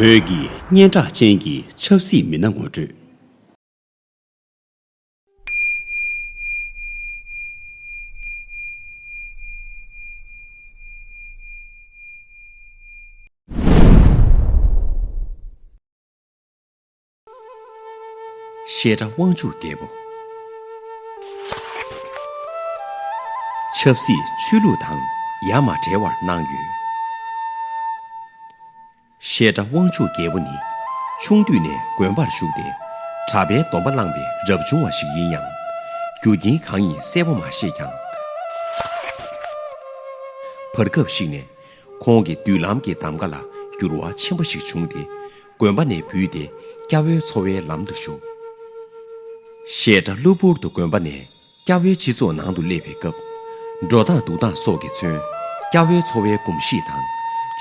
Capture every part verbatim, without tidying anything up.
བོད་ཀྱི་སྙན་གྲགས་ཅན་གྱི་ཆབ་སྲིད་མི་སྣ་ངོ་སྤྲོད། བཤད་སྒྲ་དབང་ཕྱུག་རྒྱལ་པོ། ཆབ་སྲིད་ཆོས་ལུགས་དང་ཡ་མ་བྲལ་བར་སྣང་ཡོད། བཤད་སྒྲ་དབང་ཕྱུག་རྒྱལ་པོ་ནི་ཆུང་དུས་ནས་དགོན་པར་ཞུགས་ཏེ་གྲྭ་པའི་སྡོམ་པ་བླངས་པའི་རབ་བྱུང་བ་ཞིག་ཡིན་ཡང་། རྒྱུ་རྐྱེན་གང་ཡིན་གསལ་པོ་མ་ཤེས་ཀྱང་། བར་སྐབས་ཤིག་ནས་ཁོང་གི་མདུན་ལམ་གྱི་གདམ་ག་ལ་འགྱུར་བ་ཆེན་པོ་ཞིག་བྱུང་སྟེ་དགོན་པ་ནས་བུད་དེ་སྐྱ་བོའི་འཚོ་བའི་ལམ་དུ་ཞུགས། བཤད་སྒྲ་གློ་བུར་དུ་དགོན་པ་ནས་སྐྱ་བོའི་སྤྱི་ཚོགས་ནང་དུ་སླེབས་པའི་སྐབས། འགྲོ་སྟངས་འདུག་སྟངས་སོགས་ཀྱིས་མཚོན་སྐྱ་བོའི་འཚོ་བའི་གོམས་གཤིས་དང་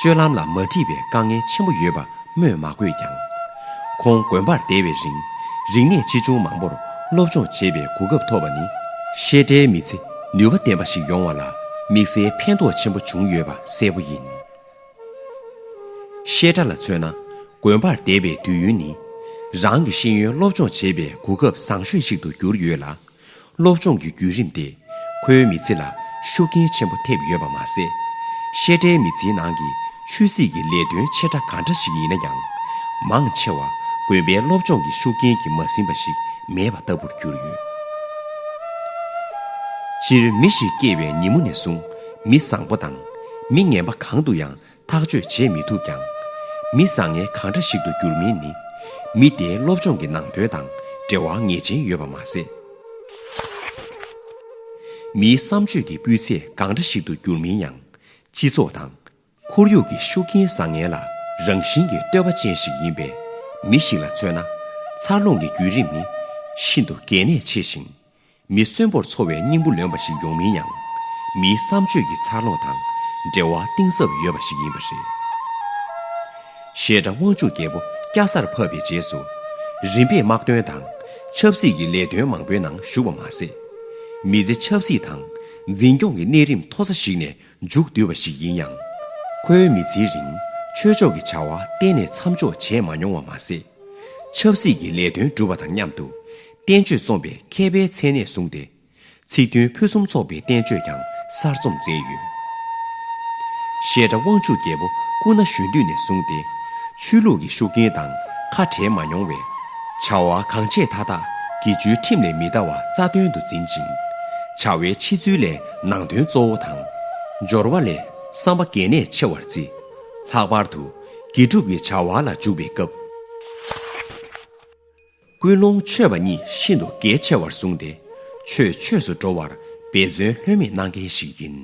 སྤྱོད་ལམ་ལ་མ་འགྲིག་པའི་དཀའ་ངལ་ཆེན་པོ་ཡོད་པ་སྨོས་མ་དགོས་ཀྱང་། ཁོང་དགོན་པར་བསྡད་པའི་རིང་། རིག་གནས་ཆེ་ཆུང་མང་པོར་སློབ་སྦྱོང་བྱེད་པའི་གོ་སྐབས་ཐོབ་པ་ནི། བཤད་སྒྲའི་མི་ཚེ་ནུས་པ་ལྡན་པ་ཞིག་ཡོང་བ་ལ་དམིགས་བསལ་ཕན་ཐོགས་ཆེན་པོ་བྱུང་ཡོད་པ་གསལ་པོ་ཡིན། བཤད་སྒྲ་ལ་མཚོན་ན། དགོན་པར་བསྡད་པའི་དུས་ཡུན་ནི། རང་གི་ཤེས་ཡོན་སློབ་སྦྱོང་བྱེད་པའི་གོ་སྐབས་བཟང་ཤོས་ཤིག་ཏུ་གྱུར་ཡོད་ལ། སློབ་སྦྱོང་གི་བརྒྱུད་རིམ་དེ་ཁོའི་མི་ཚེ་ལ་ཤུགས་རྐྱེན་ཆེན་པོ་ཐེབས་ཡོད་པ་མ་ཟད། བཤད་སྒྲའི་མི་ཚེའི་ནང་གི་ཆོས་སྲིད་ཀྱི་ལས་དོན་ཆེ་ཕྲ་གང་འདྲ་ཞིག་ཡིན་ན་ཡང་། མང་ཆེ་བ་དགོན་པའི་སློབ་སྦྱོང་གི་ཤུགས་རྐྱེན་གྱིས་མ་ཟིན་པ་ཞིག་མེད་པ་ལྟ་བུར་གྱུར་ཡོད། སྤྱིར་མི་ཞིག་སྐྱེས་པའི་ཉིན་མོ་ནས་བཟུང་མི་བཟང་པོ་དང་མི་ངན་པ་གང་དུ་ཡང་ཐག་གཅོད་བྱེད་མི་ཐུབ་ཀྱང་། མི་བཟང་ངན་གང་འདྲ་ཞིག་ཏུ་འགྱུར་མིན་ནི། མི་དེའི་སློབ་སྦྱོང་གི་ནང་དོན་དང་འབྲེལ་བ་ངེས་ཅན་ཡོད་པ་མ་ཟད། མིའི་བསམ་སྤྱོད་ཀྱི་སྤུས་ཚད་གང་འདྲ་ཞིག་ཏུ་འགྱུར་མིན་ཡང་། སྤྱི་ཚོགས་དང་། ཁོར་ཡུག་གི་ཤུགས་རྐྱེན་བཟང་ངན་ལ་རང་བཞིན་གྱིས་ལྟོས་པ་ཅན་ཞིག་ཡིན་པས། མི་ཞིག་ལ་མཚོན་ན། འཚར་ལོངས་ཀྱི་བརྒྱུད་རིམ་ནི་ཤིན་ཏུ་གལ་གནད་ཆེ་ཞིང་། མི་གསོན་པོར་འཚོ་བའི་སྙིང་པོ་ལོན་པ་ཞིག་ཡོང་མིན་ཡང་། མིའི་བསམ་སྤྱོད་ཀྱི་འཚར་ལོངས་དང་འབྲེལ་བ་གཏིང་ཟབ་ཡོད་པ་ཞིག་ཡིན་པ་རེད། བཤད་སྒྲ་དབང་ཕྱུག་རྒྱལ་པོ་སྐྱ་སར་ཕབ་པའི་རྗེས་སུ། རིམ་པས་དམག་དོན་དང་ཆབ་སྲིད་ཀྱི་ལས་དོན་མང་པོའི་ནང་ཞུགས་པ་མ་ཟད། མི་ཚེ་ཆབ་སྲིད་དང་འཛིན་སྐྱོང་གི་གནས་རིམ་མཐོ་ས་ཞིག་ནས་མཇུག་བསྡུས་པ་ཞིག་ཡིན་ཡང་། ཁོའི་མི་ཚེའི་རིང་ཆོས་ཕྱོགས་ཀྱི་བྱ་བ་གཏན་ནས་མཚམས་འཇོག་བྱས་མ་མྱོང་བ་མ་ཟད། ཆབ་སྲིད་ཀྱི་ལས་དོན་སྒྲུབ་པ་དང་མཉམ་དུ། བསྟན་བཅོས་རྩོམ་པའི་མཁས་པའི་མཚན་གནས་བཟུང་སྟེ། ཚིག་བདུན་ཕུན་སུམ་ཚོགས་པའི་བསྟན་བཅོས་ཀྱང་གསར་རྩོམ་མཛད་ཡོད། བཤད་སྒྲ་དབང་ཕྱུག་རྒྱལ་པོ་སྐུ་ན་གཞོན་དུས་ནས་བཟུང་སྟེ། ཆོས་ལུགས་ཀྱི་ཤུགས་རྐྱེན་དང་ཁ་བྲལ་མ་མྱོང་བས། བྱ་བ་གང་བྱས་མཐའ་དག་དགེ་བཅུའི་ཁྲིམས་ལས་མི་འདའ་བ་རྩ་དོན་དུ་འཛིན་ཅིང་། བྱ་བའི་ཕྱི་ཚུལ་ལས་ནང་དོན་གཙོ་བོ་དང་། སྦྱོར་བ་ལས་བསམ་པ་གལ་གནད་ཆེ་བར་བརྩི། ལྷག་པར་དུ་དགེ་སྒྲུབ་ཀྱི་བྱ་བ་ལ་འཇུག་པའི་སྐབས། ཀུན་སློང་ཆོས་པ་གཉིས་ཤིན་ཏུ་གལ་ཆེ་བར་བཟུང་སྟེ། ཆོས་ཆོས་སུ་འགྲོ་བར་འབད་བརྩོན་ལྷོད་མེད་གནང་མཁན་ཞིག་ཡིན།